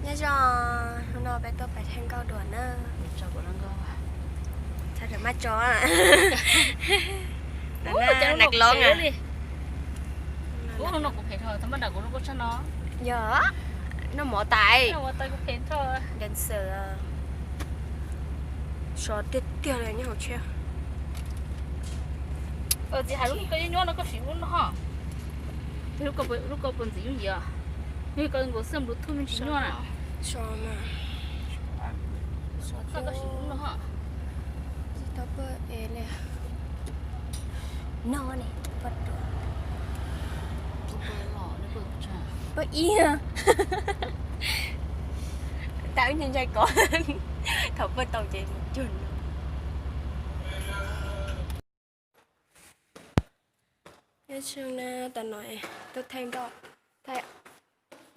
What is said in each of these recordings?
Nyob zoo, hnub no peb tuaj pem Theej Nkauj dua na. Tso kuv los nkauj. Txhob rawm maj tso. Nas lov li. Hnub no kuv phem dhau, txhob maj nram kuv lub koj tshaj no. Yog, noj mov tais. Noj mov tais kuv phem dhau. Dancer. Sov tiag tiag li nyob hauv tsheb. Txiv hais lub koj nyuaj nyuaj no koj sim lub no ho. Lub koj puas ntxim yooj yim os? Lub koj nkaus xwb Bluetooth me ntsis nyuaj na. Sov mas. Koj sim lub no ho. Tsis tau pawg es li. No ne, pawg ruam. Pawg ib. Tau ib ntshai ntshai kov. Thaum pawg tau ces cuag no. Nyob zoo na, tam no tuaj Theej Nkauj, Theej,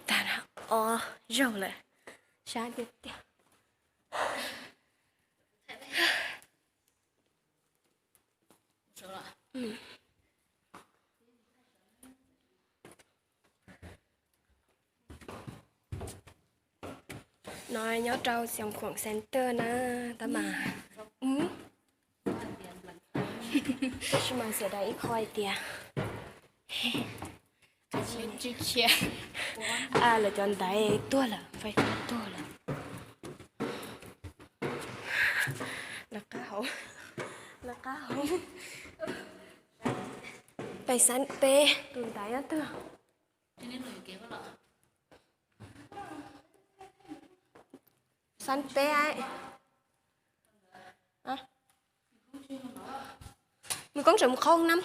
tag ob zaug lawm, sab tiag tiag. No nyob rau Xiav Khuam Center na, tab mas, tab sis mas xiam dais ib qho hais tias lawv cov ntaiv tuag lawm, fais tuag lawm. Lawv qab hauv, lawv qab hauv. Pais xab peb tus ntaiv nyob twg? Xab peb. Mình cũng sẽ không năm.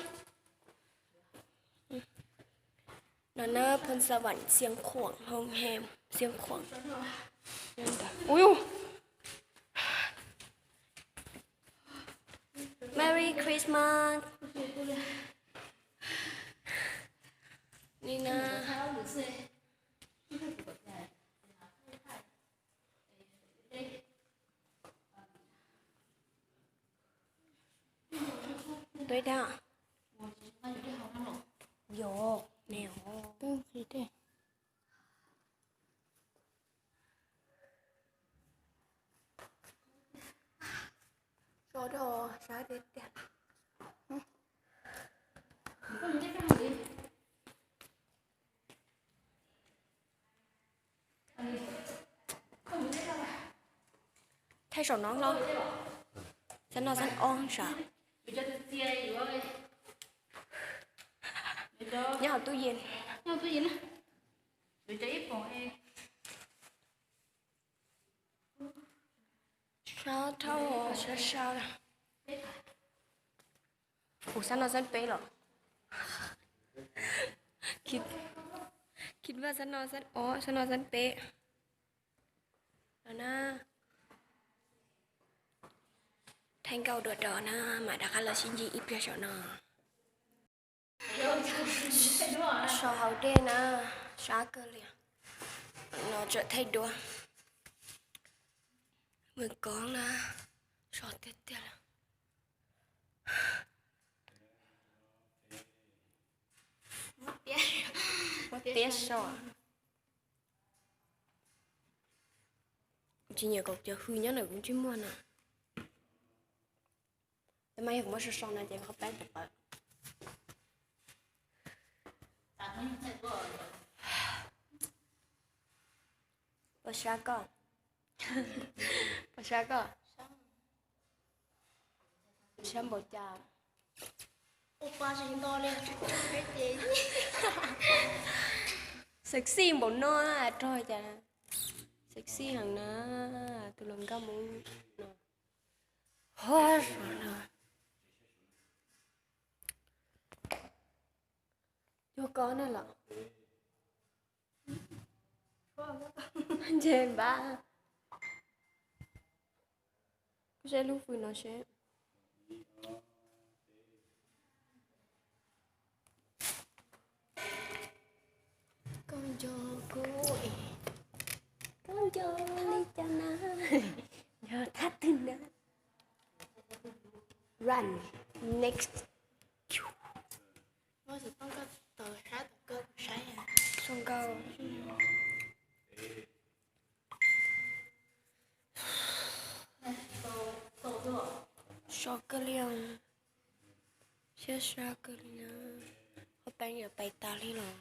Đó là Phan Sa Vẳn Xiêng Khuảng, Hông Hèm Xiêng Khuảng. Ui, Merry Christmas. Nina. Tôi đã. Yo, nè. Tôi gì thế? Sov dog sab tiag tiag. Thaij saum no los? Xab no xab ob sav? Nyob hauv tub yees. Sab dhau, sab sab. Ua xab no xab peb los? Khib vaj xab no xab ob, xab no xab peb. Los na. Thaij nkauj dua rau na, mam rov qab los sib ntsib ib pliag saum no. So hauv dej na, sab kawg li. No tsam thaij duab. Mws koob na, so tiag tiag li. Muab tiab so. Tsis nyiam kom cov hws nyob ntawm kuv ntsej muag na. Tab mas yog kuv muab so so no ces qhov peb tawm plaws. Pom sab koj. Pom sab koj. Sab npaum cas? Sexy npaum no rog cas? Sexy heev na, tus hluas nkauj Hmoob no. Ho no. Cuag koj na los? Ntshe npab. Kuv saib lub fws no seb. Koj nco kuv, koj nco li cas na? Yog thab twg na? Run. Next. Xo nkauj. Sov kawg li os. Siab sab kawg li na. Qhov peeb yuav pais tas li los.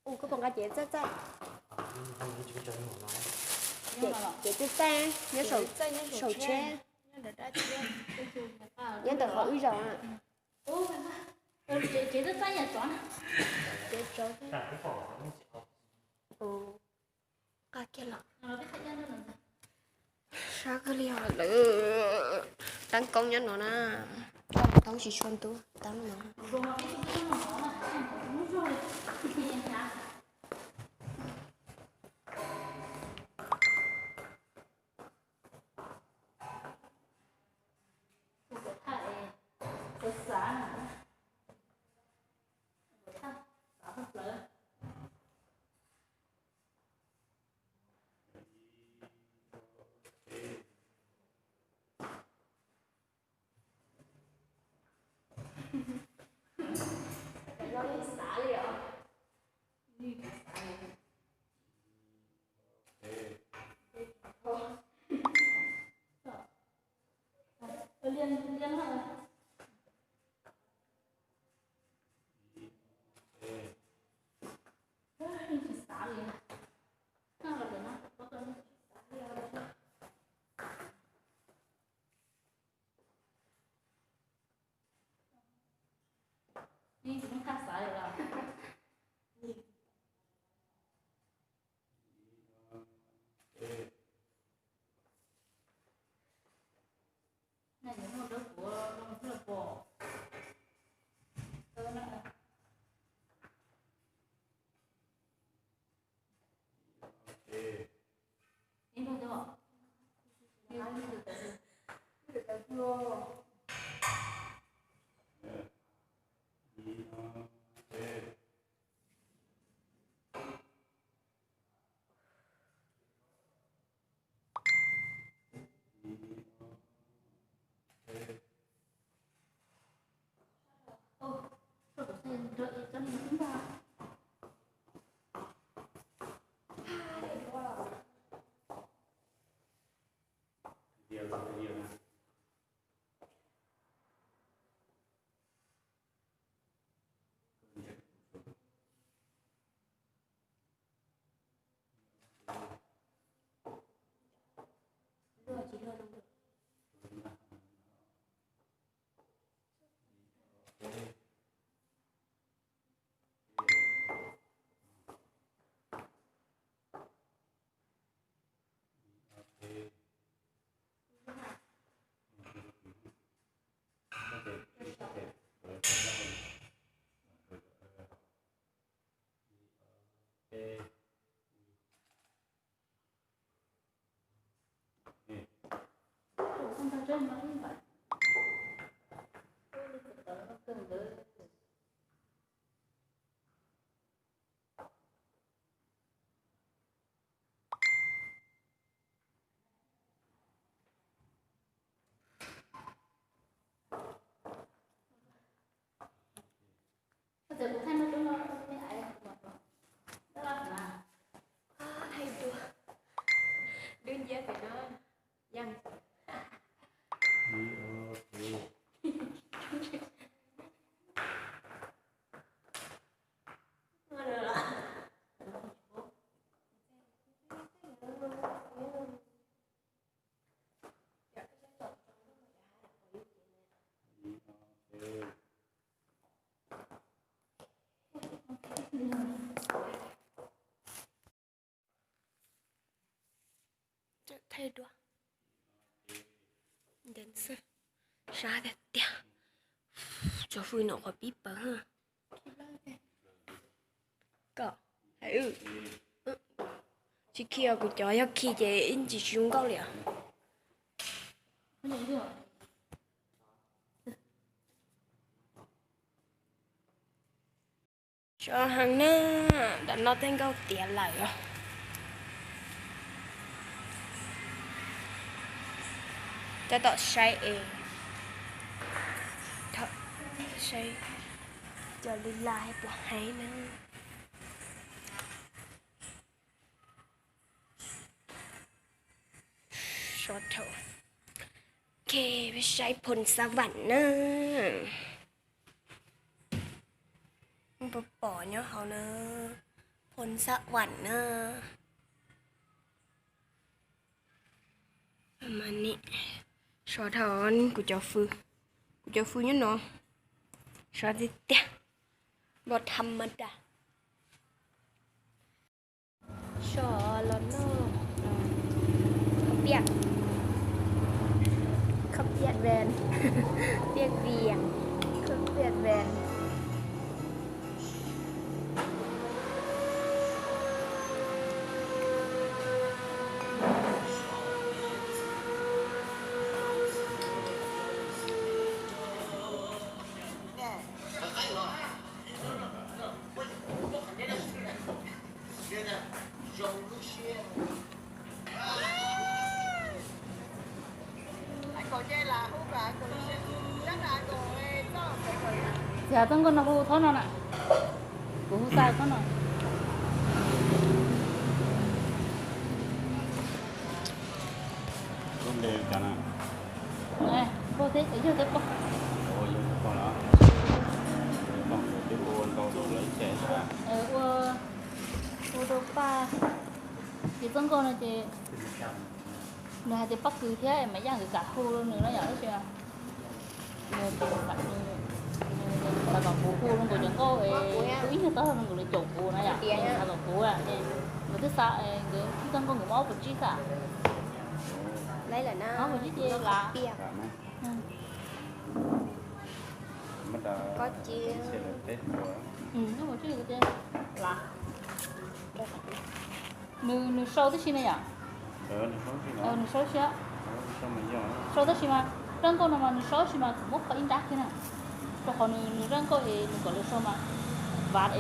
Ua koj puas nqa cev txaij txaij? Cev txaij txaij nyob saum tsheb, nyob ntawm qhov wb zaum. Sab kawg li os lawm. Teeb koob nyob no na. Toob tsis tshua ntub teeb no. Hais dua, dub nciab pem no, yaj. Thaij dua. Ntev xwb. Sab tiag tiag. Tso fwj no qhov pib pawg. Koj hais wb. Tsis khi os, kuv cov yog khi ces ib ntsis tsis zoo nkauj li os. Tso heev na, ntawm no tej nkauj tiav lawm os. Tab tom saib es, saib, Los li lais puas heev na. Sov rau. Ok, peb saib Phoo Xab Vam na. Peb pom nyob hauv na, Phoo Xab Vam na. Sov dhau kuv cov fw, kuv cov fw nyob no, sov tiag tiag, npau tham mas das. Sov los noj khab piaj, khab piaj ven, piaj vias, khab piaj ven. Txiv Txooj Nkauj no hu thob no na, kuv hu xa thob no. Lub npe cas na? Nkauj thiab yawg thiab pog. Ua, yawg thiab pog los? Pog twb ua ntau rau lawv cem na. Ua, ua rau Paj, Txiv Txooj Nkauj no ces nws hais tias Paj Kws thiab Maiv Yaj nkawd kam hu rau nws no yom, tab sis nws xav kom kuv hu rau nkawd cov nkauj, kuv ib nyuag tau rau nkawd lawv caum kuv na yom, xav kom kuv, nkawd twb xa, nkawd Txiv Txooj Nkauj nkawd muaj ob puas tsib xwb. Ob puas tsib ces lav. Ob puas tsib ces lav. Nws, nws sau tib si na yom? Nws sau tib si, sau tib si mas, zaj nkauj no mas nws sau tib si mas kuv muab kho ib nrab kiag na. Rau qhov nws, nws zaj nkauj es nws kom lawv sau mas, Vav,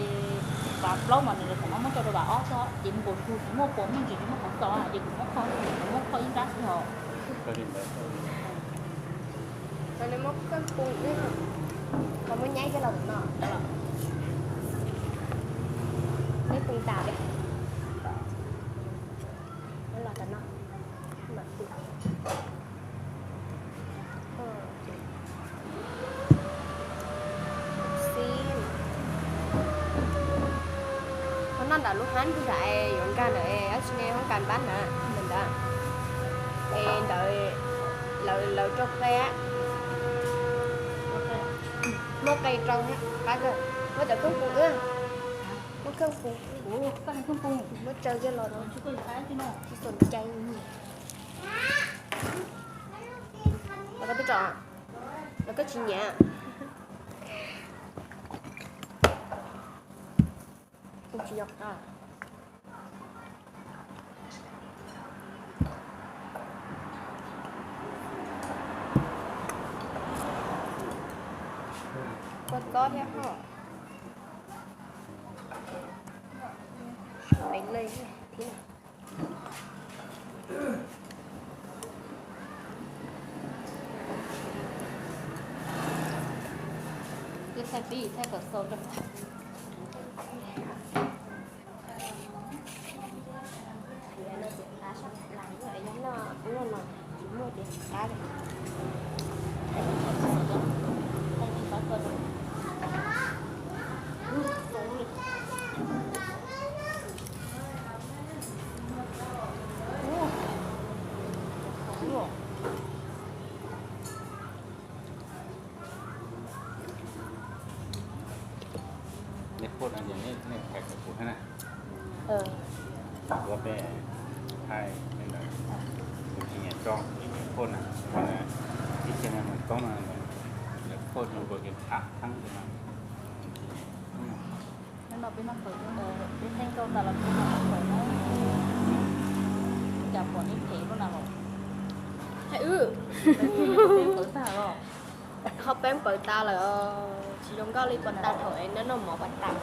Vav plaub mas nws lawv thaum no muab tso rau Vav ob xwb, ces nkaus tug tsis muaj puas me ntsis tsis muaj qhov xaus, ces kuv muab kho, kuv muab kho ib nrab kiag os. Muab koj pus, koj muab nyaib coj los no. Neb pus tas li. Los tom no. Qhov no ntawm lub hab ntug ntawd yuav nkag ntawd, tab sis nej hoob kas npab ntawd, ntawd, es ntawd lawv rau qe, muab qe rau qab, muab cov kheej pus, muab kheej pus, muab tsaws kiag los, tsis xom cai. Los koj twb tso, los koj tsis nyiam. Tsis yog qab. Kua txob thiab ho. Pem lej thiab. Twb thaij pib thaij kom xaus rau. Noj ub no tsis muaj ces qab li. Nej phauj no ces nej hais kom kuv thiab na. Ua peb thaij li ntawd, kuv tsis nyiam tso, kuv tsis nyiam phauj na, ib txhia neeg mus koob no lawv phauj zoo nkaus li tham txheeb li no. Hnub no peb noj fawm, peb theej nkauj tas los peb noj fawm na. Cas pom nej phem lub na los. Hais wb, peb pawv tag los. Ho peb pawv tas lawm, tsis zoo nkauj li puas tas thaum es noj noj mov puas tas.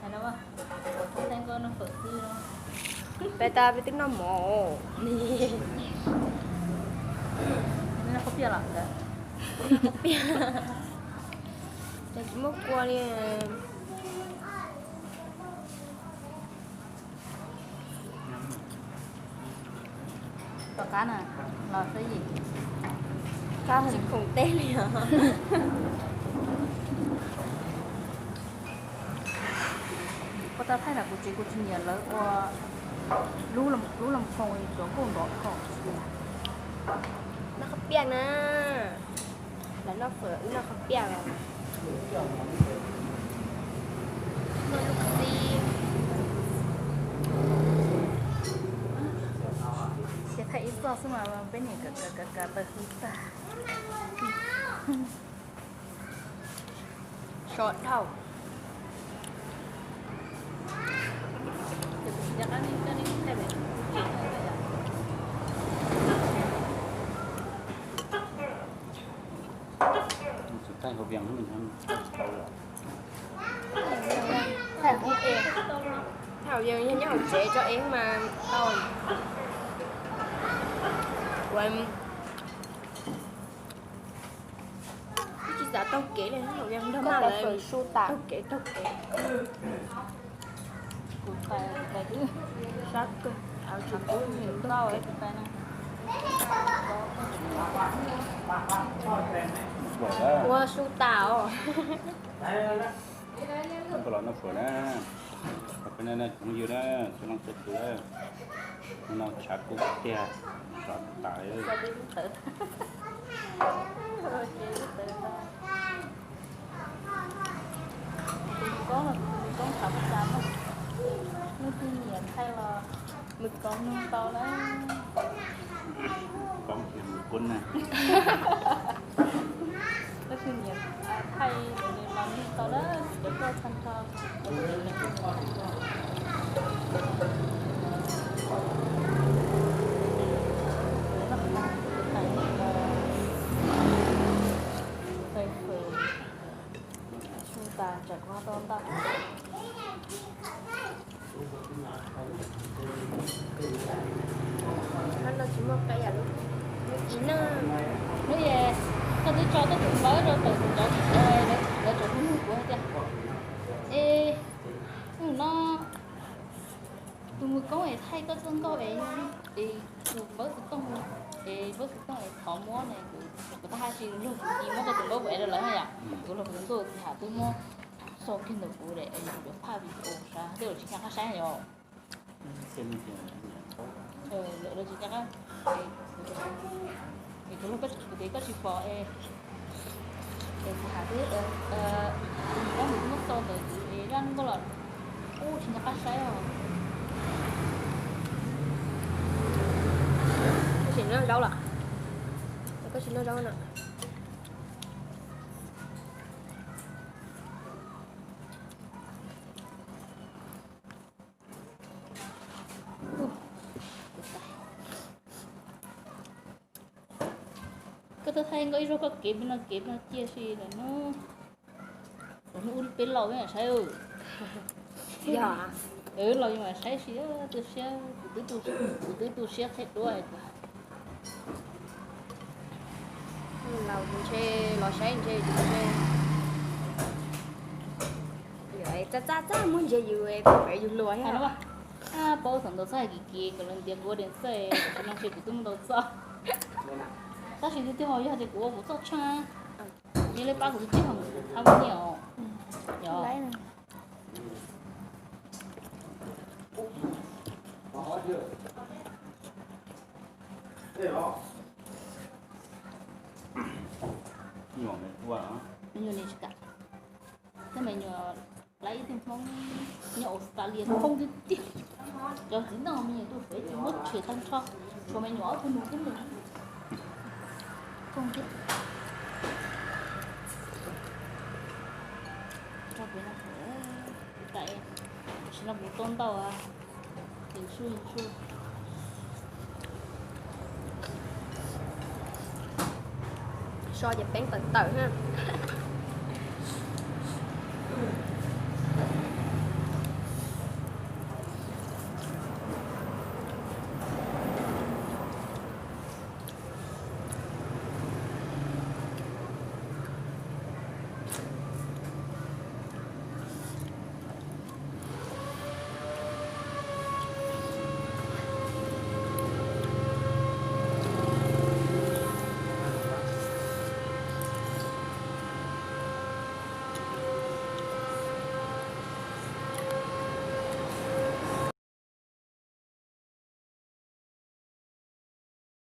Hais no, peb theej nkauj noj fawm xwb no. Peb tab peb twb noj mov. Noj khaub piag los? Noj khaub piag. Ces tsis muaj kua li. Tom qab na, los xwb yim. Qab tsis khoom teb li os. Ua tau thaij na, kuv tsev kuv tsis nyiam lawv ua lub lub loo phoo li, cov kauj nrov dhau. Noj khaub piag na. Lawv noj fawm, wb noj khaub piag los. Noj lub qab xib. Ces thaij ib txoj xwb mas peb niam kav kav kav taws hwv tag. So dhau. Thaij hauv Vias, thaij hauv Vias yog nyob hauv tsev tso es mas tau. Ua tsis xav taug kev li, hauv Vias nrog maj lawv taug kev taug kev. Kuv tais, kuv tais twb sab kawg, tsis pub nws tau kuv tais na. Ua su tas os. Koj los noj fawm na, peb na, cov phooj ywg na, txhua leej txhua tus, no tshav kub tiag, tshav tas. Tus koob los tus koob tshav tas, leej twg nyiam thaij los mus koob nug tau na. Koob tias mus koob na. Leej twg nyiam thaij los nug tau na, cov koj tag nrho. Su tas tsam kuv ho tau ntau. Hnub no tsis muaj qe yam li hnub ib na. Hnub es koj twb tso koj tus npawb rau ntawm tus cov, lawv tseem hu nug kuv hais tias, es, hnub no tus mus koob es thaij koj txoj nkauj es, es tus npawb xov tooj, es npawb xov tooj es thov muab ne, kuv, kuv tab hais tsis luag kuv tis muab koj tus npawb es rau lawv na yom, kuv luag kuv tus ntuj tis ham twb muab xo kiag ntawm kuv es kuv yuav phaj video sav, tej lawv tsis nco qab saib yom. Lawv tsis nco qab, es kuv luag kuv tis koj tsis pom es, es tis ham twb, kuv muab xo ntawm kuv es zaj nkauj los kuj tsis nco qab saib os. Koj tsis noj zaub los? Koj tsis noj zaub na? Koj twb thaij nkauj ib zaug koj kev pem no kev pem no cia si lawm no. Lawv hnub ub peb laus yeej mam saib. Yog, laus yeej mam saib si, tu siab, kuv twb tu siab qhib duab hais tias laus ntshe los saib ntshe ntshe txaj txaj txaj muab ntsia yus, yus luag thiab. Paub thaum ntau txoj hais kiv kiv kom lawv ntiav kuv ua dees xwb, tam sim no ntshe kuv twb mus ntau txoj. Tab sis twb twb ho yog tias kuv ua kuv txoj tsheej, nyias li pab kuv twb twb ho hab ua nyiaj os. Yog. Nyuam me ua, me nyuam ni tsis kam. Tej me nyuam lawv ib tug Hmoob nyob Australia khoob tiag tiag. Cov txiv neej me nyuam tuaj pem ces muab tshem tag nrho, tshuav me nyuam ob tug nus xwb mus. Khoob tiag. Tso pem no, tam sim no kuv tau ntau. Yeej tsuj yeej tsuj. So ces peeb tawm tawm na.